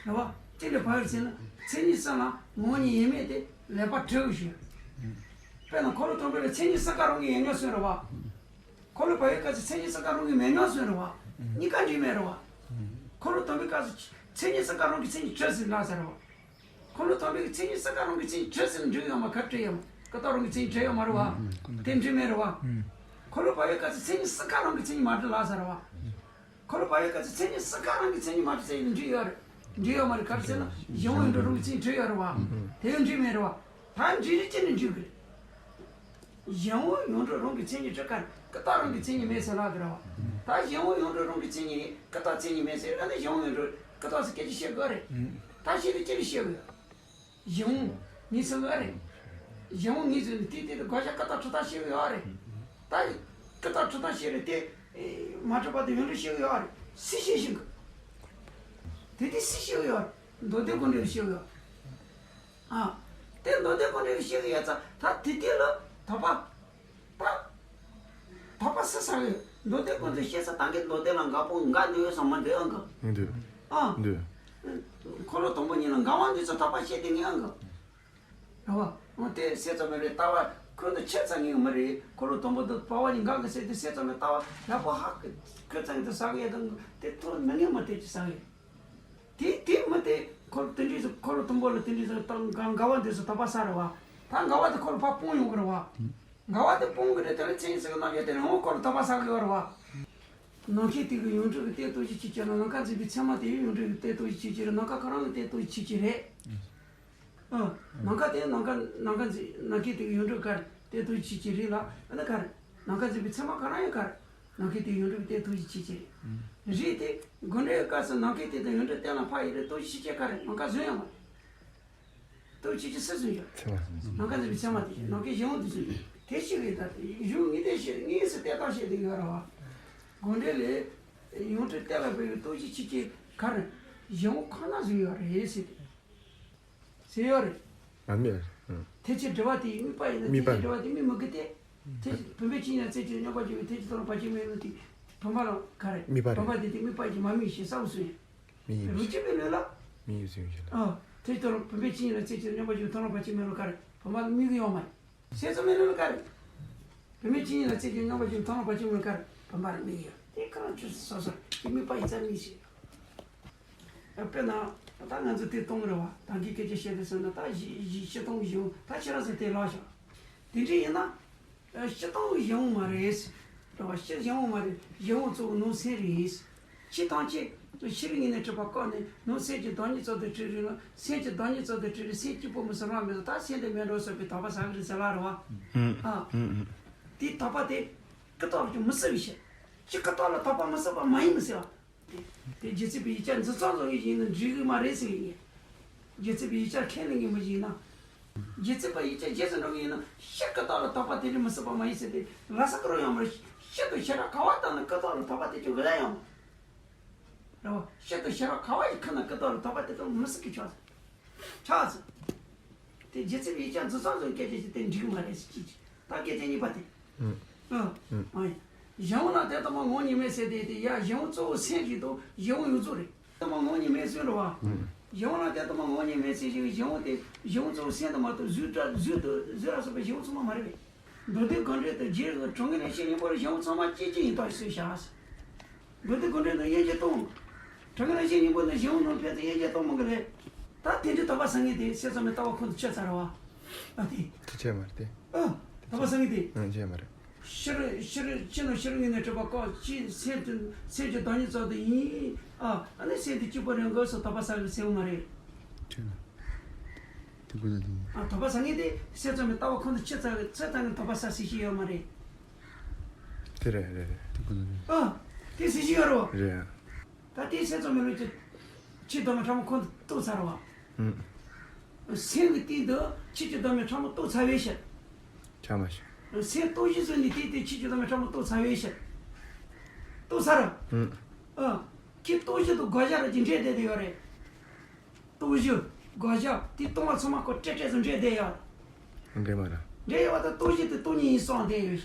རེད་བ། གཅིག་ལས་བག་ཡོད་ཟེར་ན་མཚན་ཉིད་གསུམ་ལ་ངོ་བོ་ཉིད་ཡིན་མིན་དེ་ལེགས་པར་གྲུབ་ཞུ། དཔེར་ན་འཁོར་ལོ་དང་པོ་ལ་མཚན་ཉིད་གསུམ་ཀ་རང་གི་ཡོད་མཉམ་གསུངས་རེད་བ། འཁོར་ལོ་བག་ཡོད་སྐབས་སུ་མཚན་ཉིད་གསུམ་ཀ་རང་གི་མེད་མཉམ་གསུངས་རེད་བ། གཉིས་ཀ་འགྲིག་མེད་རེད་བ། འཁོར་ལོ་དང་པོའི་སྐབས་སུ་མཚན་ཉིད་གསུམ་ཀ་རང་གི་མཚན་ཉིད་གྲུབ་ཟིན་ལ་ཟེར་རེད་བ། འཁོར་ལོ་དང་པོའི་མཚན་ཉིད་གསུམ་ཀ་རང་གི་མཚན་ཉིད་གྲུབ་ཟིན་འགྲིག་ཡོད་མ་ག་གྲུབ་ཡོད་མ་ཀུན་བཏགས་རང་གི་མཚན་ཉིད་གྲུབ་ཡོད་མ་རེད་བ། དེ་འགྲིག་མེད་རེད་བ། འཁོར་ལོ་བག་ཡོད་སྐབས་སུ་མཚན་ཉིད་གསུམ་ཀ་རང་གི་མཚན་ཉིད་མ་གྲུབ་ལ་ཟེར་རེད་བ། འཁོར་ལོ་བག་ཡོད་སྐབས་སུ་མཚན་ཉིད་གསུམ་ཀ་རང་གི་མཚན་ཉིད་མ་གྲུབ་ཟེར་ཡིན་འགྲིག་ཡོད་རེད། འགྲིག་ཡོད་མ་རེད། ག་རེ་ཟེར་ན་གཞན་དབང་ཡོངས་གྲུབ་རང་གི་མཚན་ཉིད་གྲུབ་ཡོད་རེད་བ། དེ་ཡང་འགྲིག་མེད་རེད་བ། ད་འགྲིག་རེད་ཅི་ནས་འགྲིག་གི་རེད། གཞན་དབང་ཡོངས་གྲུབ་རང་གི་མཚན་ཉིད་གྲུབ་ཀ་ནས་ཀུན་བཏགས་རང་གི་མཚན་ཉིད་མེད་ཟེར་ལབ་ཀྱི་རེད་བ། ད་གཞན་དབང་ཡོངས་གྲུབ་རང་གི་མཚན་ཉིད་ཀུན་བཏགས་མཚན་ཉིད་མེད་ཟེར་ཡོད་ན་གཞན་དབང་ཡོངས་གྲུབ་ཀུན་བཏགས་ཟེར་སྐད་ཆ་བཤད་དགོས་རེད། ད་བཤད་དུས་ཅི་ལ་བཤད་དགོས། གཞན་དབང་ངེས་ཟིན་དགོས་རེད། གཞན་དབང་ངེས་ཟིན་ནས་དེ་དེ་དེ་བགོ་བཤའ་ཀུན་བཏགས་གྲུབ་མཐའ་བཤད་གི་ཡོད་རེད། ད་ཀུན་བཏགས་གྲུབ་མཐའ་བཤད་རེད་དེ། མ་གྲུབ་པ་དེ་ཡོངས་གྲུབ་བཤད་གི་ཡོད་རེད། སུས་བཤད་ཤེས་གི། དེ་དེ་སུས་ཤེས་ཀྱི་ཡོད། མདོ་སྡེ་དགོངས་འགྲེལ་ལ་ཤེས་ཀྱི་ཡོད། ཨ། དེ་མདོ་སྡེ་དགོངས་འགྲེལ་ལ་ཤེས་ཀྱི་ཡོད་ཙང་ད་དེ་དེ་ལ་དོགས་པ། ད། དོགས་པ་སུ་ཟ་གི་ཡོད། མདོ་སྡེ་དགོངས་འགྲེལ་ཤེས་ས་ད་གིན་མདོ་སྡེ་ལ་འགལ་པོ་འགལ་འདུག་ཡོད་ས་མ་འདུག་ཨང་གི། འདུག་ཨ། འདུག་འཁོར་ལོ་དང་པོ་གཉིས་ལ་འགལ་བ་འདུག་ཙང་དོགས་པ་བཤད་དེ་ངས་ཨང་གི། རེད་བ། འོ་དེ་སེམས་ཙམ་མི་རེད། ལྟ་བ་ཁོ་ཚོ་ཆ་ཚང་ངེས་མི་རེད། འཁོར་ལོ་དང་པོ་དང་བར་པ་གཉིས་འགལ་གི་ཟེར་དུས་སེམས་ཙམ་མི་ལྟ་བ་ཡག་པོ་ཧ་གི་ཁོ་ཚང་གི་དུ་ཟ་གི་ཡོད་དང་དེ་ཐོག་མི་ངེས་མ་དེ་ཅི་ཟ་གི་ཡོད། དེ་དེ་མི་དེ་འཁོར་དེ་འདྲས་སུ་འཁོར་ལོ་དང་པོ་ལ་དེ་འདྲས་སུ་ད་འགལ་འགལ་བ་འདི་སུ་དོགས་པ་ཟ་རེད་བ། ད་འགལ་བ་དེ་འཁོར་ལོ་ཕར་སྤོང་ཡོང་གི་རེད་བ། འགལ་བ་དེ་སྤོང་གི་རེད། དེ་ལ་མཚན་ཉིད་ཟེར་གི་རྣམ་གཞག་དེ་རིང་འོང་འཁོར་ལོ་དོགས་པ་ཟ་གི་ཡོད་རེད་བ། ནམ་མཁའི་སྟེང་གི་ཡོངས་གྲུབ་ཀྱི་རྟེན་ལྟོ་ཆས་ཆོས་ཅན་ལ། ནམ་མཁའ་འཛིན་པའི་མཚན་མ་དེ་ཡང་ཡོངས་གྲུབ་ཀྱི་རྟེན་ལྟོ་ཆས་ཆོས་ཅན་རེད། ནམ་མཁའ་གང་རུང་གི་རྟེན་ལྟོ་ཆས་ཆོས་ཅན་རེད། ཨ། ནམ་མཁའ་དེ་ནམ་མཁའ་ནམ་མཁའ་འཛིན་ནམ་མཁའི་སྟེང་གི་ཡོངས་གྲུབ་ག་རེ་རྟེན་ལྟོ་ཆས་ཆོས་ཅན་རེད་ལ། ཨ་ནི་ག་རེ། ནམ་མཁའ་འཛིན་པའི་མཚན་མ་གང་རུང་ཡང་ག་རེ། ནམ་མཁའི་སྟེང་ཡོངས་གྲུབ་རྟེན་ལྟོ་ཆས་ཆོས་ཅན་རེད། རེད་དེ། དགོངས་འགྲེལ་སྐབས་སུ་ནམ་མཁའི་སྟེང་དུ་ཡོངས་གྲུབ་རྟེན་ལ་ཕར་ཡོད་རེད། ལྟོ་ཆས་ཆོས་ཅན་ག་རེ། ནམ་མཁའ་བཟོས་ཡོད་མ་རེད། ལྟོ་ཆས་ཆོས་ཅན་སུས་བཟོས་ཡོད། མཚན་མ། ནམ་མཁའ་འཛིན་པའི་མཚན་མ་དེ་ནམ་མཁའི་གཞན་དབང་དུ་བཟོས་ཡོད། དེ་ཤེས་དགོས། ད་དེ་གཞུང་ངེས་གཏན་ཤེས་ངེས་སུ་གཏན་ཐག་བཤད་དེ་ཡོད་རེད་བ། དགོངས་འགྲེལ་ལས། ཡོངས་གྲུབ་རྟེན་ལ་ཕར་ཡོད་ལྟོ་ཆས་ཆོས་ཅན་ག་རེ། གཞན་དབང་ཁོ་ན་བཟོས་ཡོད་རེད་ཟེར་ཏེ། ཟེར་ཡོད་རེད། ཨ་མེད། ཨང་། ཐེག་ཆེན་སྒྲིབ་པ་དེ་དམིགས་པ་ཡིན་ན། དམིགས་པ། ཐེག་ཆེན་སྒྲིབ་པ་དེ་དམིགས་མི་དགོས་ཏེ། ཐེག་བུམ་པའི་ཆོས་ཉིད་ལ་རྩེ་གཅིག་སྙོམས་པར་འཇུག་པའི་ཐེག་ཆེན་མཐོང་ལམ་བར་ཆད་མེད་ལུགས་དེ། བུམ་པ་ལ་ག་རེ། དམིགས་པ་རེད། བུམ་པ་དེ་དེ་དམིགས་པ་ཡིན་མ་དམིགས་ཞེས་གསལ་པོ་གསུངས་ཡོད། མིག་ཡིན། རུ་ཅི་པའི་ལུགས་ལ། མིག་ཡིན་ཟེར་ཡོད་ལ། ཨ། ཐེག་ཆེན་བུམ་པའི་ཆོས་ཉིད་ལ་རྩེ་གཅིག་སྙོམས་པར་འཇུག་པའི་མཐོང་ལམ་བར་ཆད་མེད་ལུགས་ག་རེ། བུམ་པ་ལ་དམིགས་ཡོད་མ་རེད། སེམས་ཙམ་མེད་ལུགས་ག་རེ། བུམ་པའི་ཆོས་ཉིད་ལ་རྩེ་གཅིག་སྙོམས་པར་འཇུག་མཐོང་ལམ་བར་ཆད་མེད་ལུགས་ག་རེ། བུམ་པ་ལ་དམིགས་ཡོད། དེ་གང་ཅི་སོ་སོར་དེ་དམིགས་པ་ཡིན་ཙང་དམིགས་ཤིང་། དཔེར་ན། ད་ང་ཚོ་དེ་གཏོང་རེད་བ། ད་གིན་སྐད་ཆ་བཤད་དུས་ཟེར་ན་ད་གཞི་གཞི་སྤྱིར་བཏང་གཞི་དབང་ད་ཁྱེད་རང་ཚོ་དེ་ལགས་ཤོག་དེ་འདྲ་ཡིན་ན། སྤྱིར་བཏང་གཞི་དབང་མ་རེད། རེད་བ། སྤྱིར་གཞི་དབང་མ་རེད། གཞི་དབང་གཙོ་བོ་ནང་སེམས་རེད། སྤྱིར་བཏང་ཆེ། ཤེས་རིག་ངོས་ནས་གྲུབ་པ་བཀག་ནས་ནང་སེམས་ཀྱི་བདག་ཉིད་གཙོ་དང་བྲལ་རེད་ལ། སེམས་ཀྱི་བདག་ཉིད་གཙོ་དང་བྲལ་རེད། སེམས་གཅིག་པུ་མི་སྲིད་རང་མི་སྲིད། ད་སེམས་དེ་མེད་འགྲོ་ཟེར་བའི་དོགས་པ་ཟ་གི་རེད་ཟེར་ལ་རེད་བ། ཨ། དེའི་དོགས་པ་དེ་ཀུན་རྟོག་ཀྱང་མི་སྲིད་པའི་ཕྱིར། ཅི་ཀུན་རྟོག་ལ་དོགས་པ་མི་སྲིད་པ་མ་ཡིན་མི་སྲིད་པ། དེ་རྗེ་བཙུན་པའི་ཡིག་ཆ་འཛིན་སྟངས་བཟོ་གི་ཡིན་ན་འགྲིག་གི་མ་རེད་ཟེར་གི་ཡིན། རྗེ་བཙུན་པའི་ཡིག་ཆ་ཁས་ལེན་གི་མི་ཡིན་ན། རྗེ་བཙུན་པའི་ཡིག་ཆ་རྗེས་སུ་འགྲོ་གི་ཡིན་ན་ཕྱིར་ཀུན་རྟོག་ལ་དོགས་པ་དེ་འདྲ་མི་སྲིད་པ་མ་ཡིན་ཟེར་ཏེ་ལ་ས་ཀུན་རོ་ཡང་མ་རེད། ཕྱིར་དུ་ཞེ་དྲག་ག་བ་བཏང་ན་ཀུན་རྟོག་ལ་དོགས་པ་དེ་ཅུང་གི་ལ་ཡང་མ་རེད་བ། ཕྱིར་དུ་ཞེ་དྲག་ག་བ་ཞིག་ཁུར་ན་ཀུན་རྟོག་ལ་དོགས་པ་དེ་ཙམ་མི་སྲིད་གི་ཆོག་ཆགས་ཟེར། དེ་རྗེ་བཙུན་པའི་ཡིག་ཆ་འཛིན་སྟངས་བཟོ་སྐད་ཆ་ཞིག་དེ་འགྲིག་གི་མ་རེད་ཟེར་གྱི། ད་སྐད་ཆ་གཉིས་པ་དེ། ཨ། ཨ་ཡིན། གཞན་དབང་ལ་དེ་ལྟ་བུ་ངོ་བོ་ཉིད་མེད་ཟེར་དེ་དེ་ཡ་གཞན་དབང་གཙོ་བོ་སེམས་ཞིག་དང་གཞན་དབང་ཡོངས་རྫོགས་རེད། དེ་ལྟ་བུ་ངོ་བོ་ཉིད་མེད་ཟེར་རེད་བ། གཞན་དབང་ལ་དེ་ལྟ་བུ་ངོ་བོ་ཉིད་མེད་ཟེར་ཞིག་གཞན་དབང་དེ་གཞན་དབང་གཙོ་བོ་སེམས་དུ་མ་གཏོགས་གཟུགས་སྒྲ་གཟུགས་དང་གཟུགས་ལ་སོགས་པའི་གཞན་དབང་ཚང་མ་མ་རེད་པས། མདོ་སྡེ་དགོངས་འགྲེལ་དང་རྗེ་རིན་པོ་ཆེ་དྲང་ངེས་རང་བཞིན་སྙིང་པོར་གཞན་དབང་ཚང་མ་གཅིག་གཅིག་ཡིན་རྟོགས་ཤིག་ཟེར་བཞག་མདོ་སྡེ་དགོངས་འགྲེལ་དང་དབྱེ་འབྱེད་གཏོང་། དྲང་ངེས་རང་བཞིན་སྙིང་པོ་དང་གཞན་དབང་ནང་ཕན་ཚུན་དབྱེ་འབྱེད་གཏོང་མི་དགོས་ལེ། ད་དེ་འདྲའི་དོགས་པ་ཟ་མཁན་དེ་སེམས་ཙམ་མའི་ལྟ་བ་ཁོང་དུ་ཆུད་ཚར་བ། ཨ་དེ། དེ་ཆད་མ་རེད་དེ། ཨ། དོགས་པ་ཟ་མཁན་དེ། ཨ་ཆད་མ་རེད། ཕྱི་རོལ་ཕྱི་རོལ་ཕྱི་ནང་ཕྱི་རོལ་ངོས་ནས་གྲུབ་པ་བཀག་ཅིང་སེམས་དེ་སེམས་ཀྱི་བདག་ཉིད་ཙམ་དུ་ཡིན། ཨ་ཨ་ནི་སེམས་དེ་གཅིག་པུ་རེད་འགོག་སོགས་དོགས་པ་ཟ་བའི་སེམས་མ་རེད། ཆད་ན། དེ་ཀུན་ལ་དེ་ཡིན། ཨ་དོགས་པ་ཟ་མཁན་དེ་སེམས་ཙམ་མའི་ལྟ་བ་ཁོང་དུ་ཆུད་ཚར་ཚུད་ཚར་ནས་དོགས་པ་ཟ་སྲིད་ཀྱི་ཡོད་མ་རེད། དེ་རེད་རེད་རེད། དེ་ཀུན་ལ་དེ་ཡིན། ཨ་དེ་སྲིད་ཀྱི་ཡོད་རེད། རེད། ད་དེ་སེམས་ཙམ་མའི་ལུགས་ཀྱི་ཆོས་བདག་མེད་ཕྲ་མོ་ཁོང་དུ་རྟོགས་ཚར་བ། ཨུམ། སེམས་ཀྱི་སྟེང་དུ་ཆོས་ཀྱི་བདག་མེད་ཕྲ་མོ་རྟོགས་ཚར་བའི་ཕྱིར། ཆགས་མ་ཤེས། སེམས་རྟོགས་གཞི་བཟུང་ནས་དེའི་སྟེང་ཆོས་ཀྱི་བདག་མེད་ཕྲ་མོ་རྟོགས་ཚར་བའི་ཕྱིར། རྟོགས་ཚར། ཨུམ། ཨ། ཁྱེད་རྟོགས་གཞི་དང་དགག་བཞག་ར་གྱི་འདྲེས་བསྡད་དེ་ཡོད་རེད། རྟོགས་གཞི། དགག་བཞག་དེ་སྟོང་པ་ཚང་མ་ཁོ་སྤྲད་སྤྲད་སུ་འདྲེས་བསྡད་ཡོད། འདྲེས་མ་རེད། འདྲེས་ཡོད་པ་དང་རྟོགས་གཞི་དེ་སྟོང་ཉིད་ཡིན་གསུངས་བསྡད་ཡོད།